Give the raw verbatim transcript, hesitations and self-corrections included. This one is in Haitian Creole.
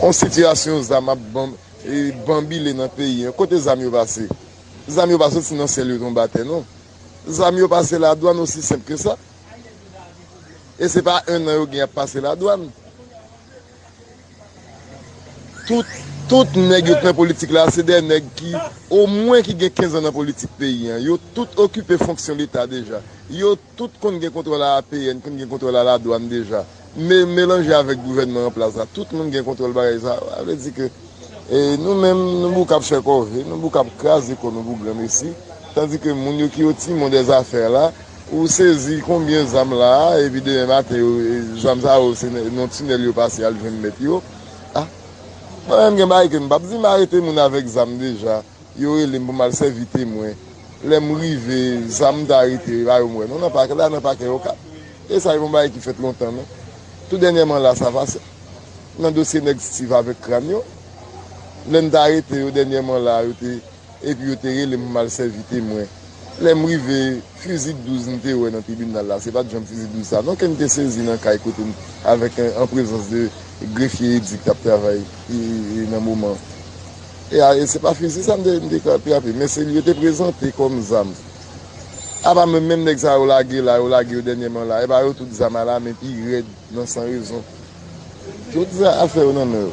Yon sitiyasyon zam ap ban- e, banbile nan peyi an. Kote zam yo pase? Zam yo pa soti nan syèl, yo tonbe atè, non. Zam yo pase ladwann, osi senp ke sa. E se pa en an yo gen ap pase ladwann. Tout, tout nèg yo k nan politik la, se de nèg ki, omwen ki gen kenz an nan politik peyi an. Yo tout okipe fonksyon Leta deja. Yo tout konn gen kontwòl a A P N, konn gen kontwòl a ladwann deja. Me- melanje avèk gouvènman an plas la, tout moun gen kontwòl bagay sa. Sa vle di ke, e, nou menm, nou bouk ap fè kòve, nou bouk ap kraze kò nou pou granmesi. Tandike moun yo ki o timon dè zafè la, ou sezi konbyen zam la, epi demen maten, yo, e, zam sa yo, se nan tinèl yo pase al jwenn mèt yo. A, mwen menm gen bagay ke m p ap di, m arete moun avèk zam deja. Yo rele m pou m al sèvi temwen. Lè m rive, zam m ta arete, yo pa yo m wè non nan pakè la, nan pakè Okap. E sa se yon bagay ki fèt lontan, non. Tou dènyèman la, sa pase nan dosye nèg Steve avèk Crane yo. Lè m ta arete yo dènyèman la, yo te, epi yo te rele m pou m al sèvi temwen. Lè m rive, fizi douz m te wè nan tribinal la. Se pa t janm fizi douz sa, non, ke m te sezi nan kay kote m, avèk, an, an prezans de grefye Edi k t ap travay, e, e, nan moman. E, a, e se pa fizi sa m te, m te ka- trape, men se li yo te prezante kòm zam. Apa menm, menm nèg sa yo lage la, yo lage yo dènyèman la, e pa yo tout zam alamen pi rèd nan san rezon. Tout zam afè yo nan men yo.